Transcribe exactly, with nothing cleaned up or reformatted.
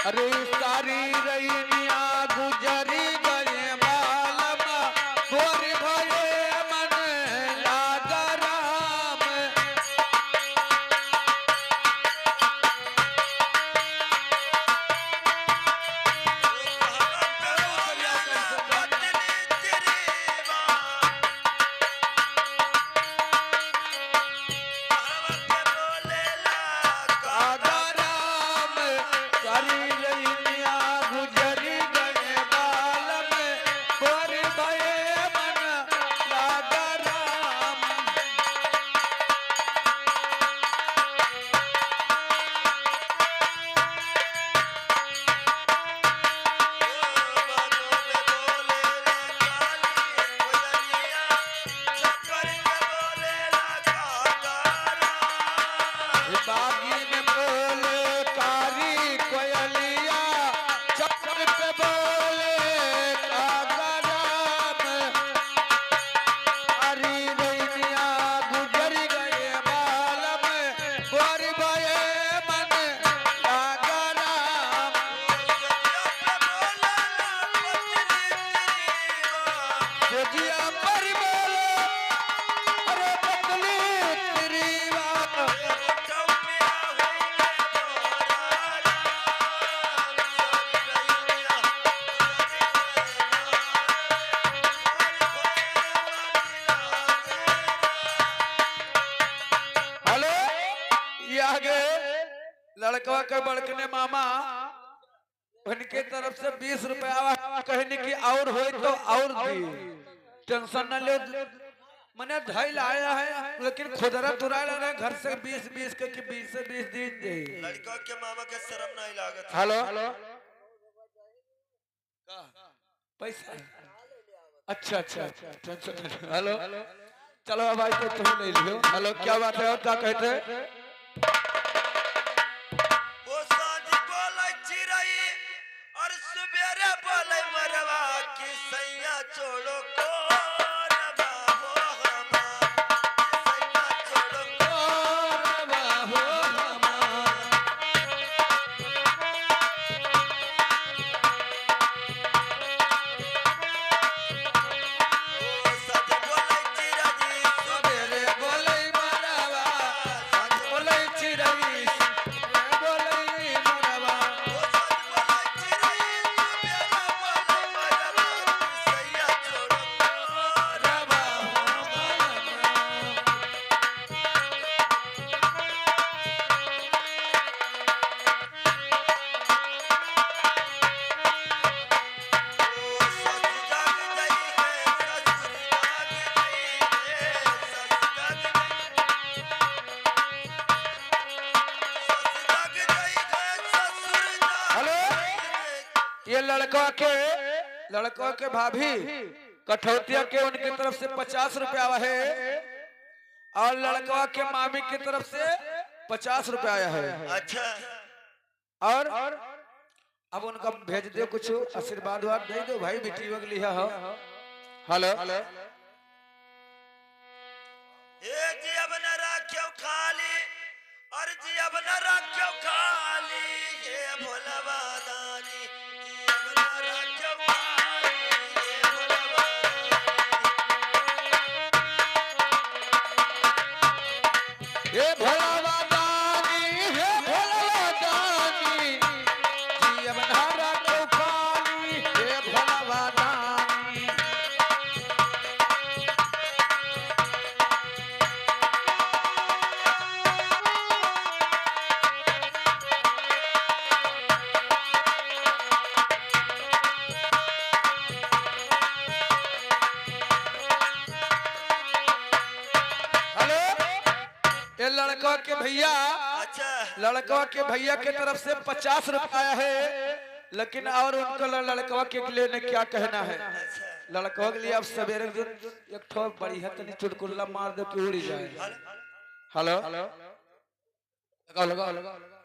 अरे सारी रैनिया गुजरी गए बालम, गोर भये मन लागा राम। बागी में बोले कारी कोयलिया, चक्कर पे बोले कागराम। अरे रैनिया गुजर गए बालम, गोर भये मन लागा राम। सजिया पर बोले, अरे पतली तिरीवा। हेलो, ये आगे लड़कवा के बड़कने मामा, उनके तरफ से बीस रुपया कहने की और होई तो और दी, टेंशन न ले। मने धइल आया है, लेकिन खुदरा तुराइल रहे घर से बीस, बीस के कि बीस से बीस दिन दे। लड़का के मामा के शर्म नहीं लागत। हेलो, का? पैसा? अच्छा, अच्छा, अच्छा, टेंशन नहीं। हेलो, चलो अब आज तो तुम नहीं लियो। हेलो, क्या बात है और क्या कहते हैं? वो सांझ बोले चिरई और सुबेरे बोले मरवा कि सैया छोड़ो कोरवा हो हमार, कि सैया छोड़ो कोरवा हो हमार। हेलो, ये लड़का के, लड़का के भाभी कठौतिया के उनकी तरफ से पचास रुपया है और लड़का के मामी की तरफ से पचास रुपया है। अच्छा। और अब उनका भेज दे, कुछ आशीर्वाद वाद दे दो भाई, बेटी वगली है हो। हेलो। हे जी अब न राख्यो खाली, और जी अब न राख्यो खाली, हे भोलवा दानी, जी अब न राख्यो खाली, हे भोलवा दानी। हे भोलवा दानी, हे भोलवा दानी, जी अब न राख्यो खाली, हे भोलवा दानी। हेलो, ये लड़का के भैया, अच्छा। लड़का के भैया के तरफ से पचास रुपया है, लेकिन और उनको ल-, लड़कवा के लिए ने क्या कहना है? अच्छा। लड़कवा के लिए आप सवेरे दिन एक ठो बढ़िया तनी चुटकुल्ला मार दो कि उड़ी जाए। हेलो? हेलो? लगाओ, लगाओ, लगाओ, लगाओ।